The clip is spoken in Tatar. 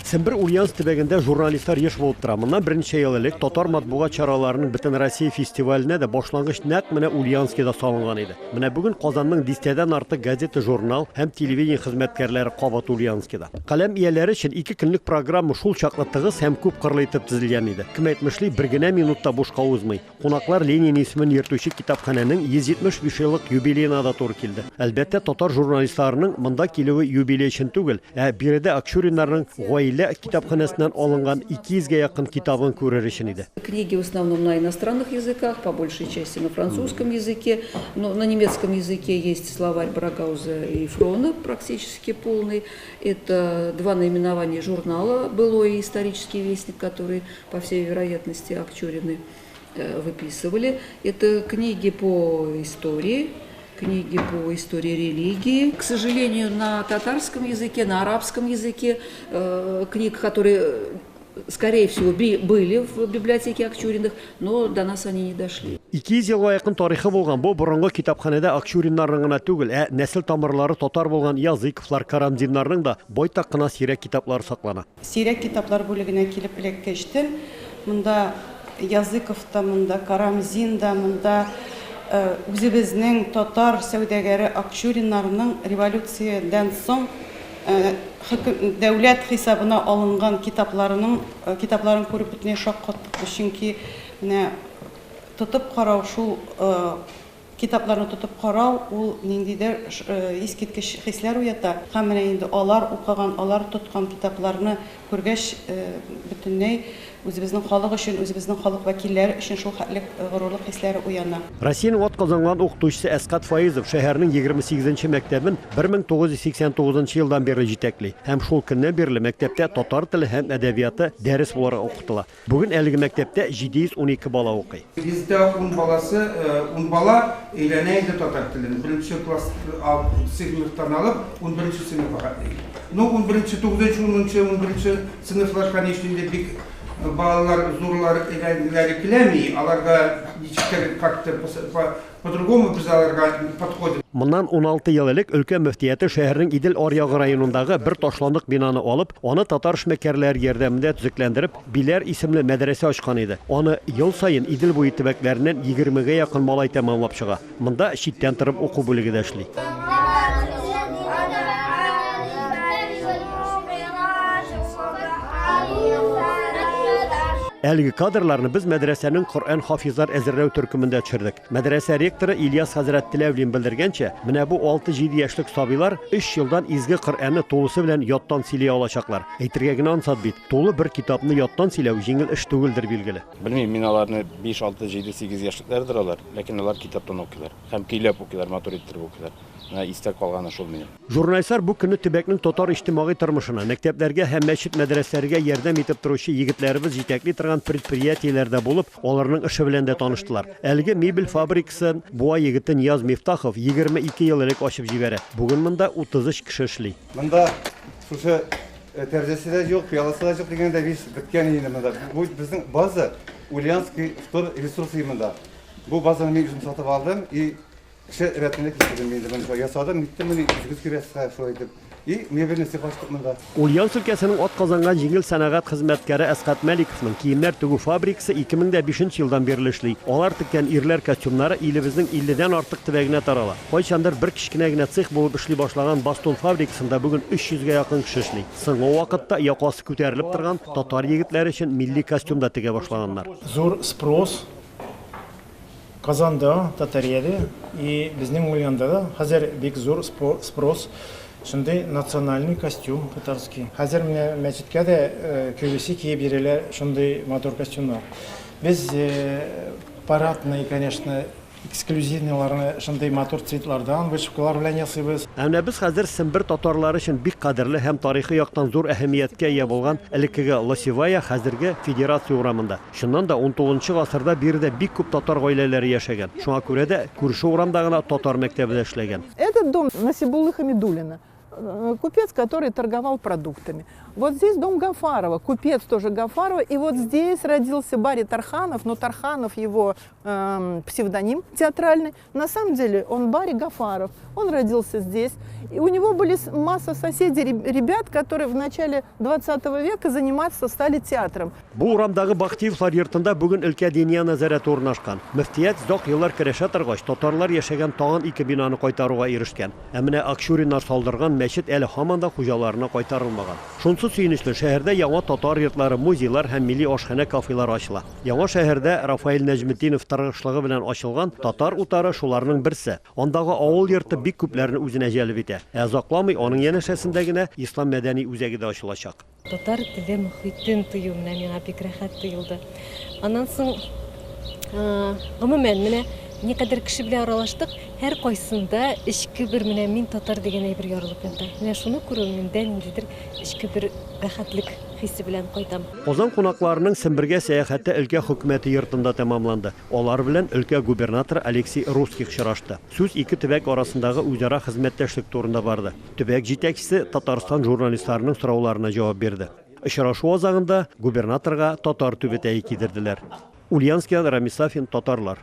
Сембер Ульяновск төбәгендә журналистлар еш булып тора. Моннан берничә ел элек татар матбугат чараларының Бөтенроссия фестиваленә дә башлангыч нәкъ менә Ульяновскида салынган иде. Менә бүген Казанның дистәдән артык газета-журнал һәм телевидение хезмәткәрләре кабат Ульяновскида. Каләм ияләре өчен ике көнлек программа шул чаклы тыгыз һәм күпкырлы итеп төзелгән иде. Кем әйтмешли, бер генә минут та бушка узмый. Кунаклар Ленин исемен йөртүче китапханәнең 175 еллык юбилеена да туры килде. Әлбәттә, татар журналистларының монда килүе юбилей өчен түгел, ә биредә Акчуриннарның гаилә китапханәсеннән алынган 200 гә якын китабын күрер өчен иде. Книги в основном на иностранных языках, по большей части на французском языке, но на немецком языке есть словарь Брогауза и Фрона практически полный. Это два наименования журнала «Былой» и «Исторический вестник», которые, по всей вероятности, Акчурины выписывали. Это книги по истории, книги по истории религии. К сожалению, на татарском языке, на арабском языке книг, которые, скорее всего, были в библиотеке Акчуриных, но до нас они не дошли. 200 елга якын тарихы булган бу борынгы китапханәдә Акчуриннарның гына түгел, ә нәсел тамырлары татар булган Языковлар, Карамзиннарның да байтак кына сирәк китаплары саклана. Сирәк китаплар бүлегенә килеп эләккәчтен, монда Языков та монда, Карамзин да монда, үзебезнең татар сәүдәгәре Акчуриннарның революциядән соң дәүләт хисабына алынган китапларының китапларын күреп бөтенләй шаккаттык без, чөнки менә тотып карау шул Китапларны тотып карау, ул ниндидер искиткеч хисләр уята. Һәм менә инде алар укыган, алар тоткан китапларны күргәч, бөтенләй үзебезнең халык өчен, үзебезнең халык вәкилләре өчен шул хәтле горурлык хисләре уяна. Россиянең атказанган укытучысы Әсгать Фаизов шәһәрнең 28 нче мәктәбен 1989 елдан бирле җитәкли һәм шул көннән бирле мәктәптә татар теле һәм әдәбияты дәрес буларак укытыла. Бүген әлеге мәктәптә 712 бала укый. 110 баласы, ун бала өйрәнә инде татар телен. Беренче класс сыйныфтан алып, унберенче сыйныфка хәтле. Ну, унберенче, тугызынчы, унынчы, унберенче сыйныфлар, конечно, инде бик балалар зурлар өйрәнүләре теләми, аларга ничектер как-то По-другому без аларга подходим. Моннан 16 ел элек өлкә мөфтияте шәһәрнең Идел аръягы районындагы бер ташландык бинаны алып, аны татар эшмәкәрләре ярдәмендә төзекләндереп, Биләр исемле мәдрәсә ачкан иде. Аны ел саен Идел буе төбәкләреннән егермегә якын малай тәмамлап чыга. Монда читтән торып уку бүлеге дә эшли. Әлеге кадрларны без мәдрәсәнең Коръән хафизлар әзерләү төркемендә төшердек. Мәдрәсә ректоры Ильяс хәзрәт Теләүлин белдергәнчә, менә бу алты-җиде яшьлек сабыйлар өч елдан изге Коръәнне тулысы белән яттан сөйли алачаклар. Әйтергә генә ансат бит, тулы бер китапны яттан сөйләү җиңел эш түгелдер, билгеле. Белмим, мин аларны биш, алты, җиде, сигез яшьлекләрдер алар, ләкин алар китаптан укыйлар һәм көйләп укыйлар, матур иттереп укыйлар. Менә истә калганы шул минем. Журналистлар бу көнне төбәкнең татар иҗтимагый тормышына, мәктәпләргә һәм мәчет-мәдрәсәләргә ярдәм итеп торучы егетләребез җитәкли торган предприятиеләрдә булып, аларның эше белән дә таныштылар. Әлеге мебель фабрикасын Буа егете Нияз Мифтахов 22 ел элек ачып җибәрә. Бүген монда 33 кеше эшли. Монда шушы тәрәзәсе дә юк, пыяласы да юк дигәндә весь беткән инде монда. Бу безнең база, Ульяновский вторресурсы монда. Бу базаны мин үзем сатып алдым и Кеше рәтенә китердем инде моны шулай ясадым, ниттем моны, үзегез күрәсез шулай итеп. И мебельный цех ачтык монда. Ульяновск өлкәсенең атказанган җиңел сәнәгать хезмәткәре Әсгать Мәликовның киемнәр тегү фабрикасы 2005 нче елдан бирле эшли. Алар теккән ирләр костюмнары илебезнең илледән артык төбәгенә тарала. Кайчандыр бер кечкенә генә цех булып эшли башлаган Бастун фабрикасында бүген 300 гә якын кеше эшли. Соңгы вакытта якасы күтәрелеп торган татар егетләре өчен милли костюм да тегә башлаганнар. Зур спрос Казанда, Татариядә и безнең Ульянда да хәзер бик зур спрос шундый национальный костюм татарский. Хәзер менә мәчеткә дә күбесе киеп йөриләр шундый матур костюмнар. Без парадный, конечно, эксклюзивныйларны шундый матур цветлардан, вышивкалар белән ясыйбыз. Ә менә без хәзер Сембер татарлары өчен бик кадерле һәм тарихи яктан зур әһәмияткә ия булган элеккеге Лосевая, хәзерге Федерация урамында. Чыннан да, унтугызынчы гасырда биредә бик күп татар гаиләләре яшәгән. Шуңа күрә дә күрше урамда гына татар мәктәбе дә эшләгән. Этот дом Насибуллы Хамидуллина, купец, который торговал продуктами. Вот здесь дом Гафарова, купец тоже Гафарова. И вот здесь родился Бари Тарханов, но Тарханов его псевдоним театральный. На самом деле он Бари Гафаров. Он родился здесь. И у него были масса соседей, ребят, которые в начале 20 века заниматься стали театром. Бу урамдагы Бахтиевлар йортында бүген өлкә диния нәзарәте урнашкан. Мөфтият озак еллар көрәшә торгач, татарлар яшәгән тагын ике бинаны кайтаруга ирешкән. Ә менә Акчуриннар салдырган мәчет әле һаман да хуҗаларына кайтарылмаган. Шунсы сөенечле, шәһәрдә яңа татар йортлары, музейлар һәм милли ашханә кафелар ачыла. Яңа шәһәрдә Рафаэль Нәҗметдинов тырышлыгы белән ачылган татар утары шуларның берсе. Андагы авыл йорты бик күпләрне үзенә җәлеп итә. Ә озакламый аның янәшәсендә генә Ислам мәдәни үзәге дә ачылачак. Татар теле мөхитен тою менә миңа бик рәхәт тоелды. Аннан соң, гомумән, менә никадәр кеше белән аралаштык, һәр кайсында эчке бер менә мин татар дигән әйбер ярылып ята. Менә шуны күрү миндә ниндидер эчке бер рәхәтлек хисе белән кайтам. Казан кунакларының Сембергә сәяхәте өлкә хөкүмәте йортында тәмамланды. Алар белән өлкә губернаторы Алексей Русских очрашты. Сүз ике төбәк арасындагы үзара хезмәттәшлек турында барды. Төбәк җитәкчесе Татарстан журналистларының сорауларына җавап бирде. Очрашу азагында губернаторга татар түбәтәе кидерделәр. Ульяновскийдан Рамис Сафин, Татарлар.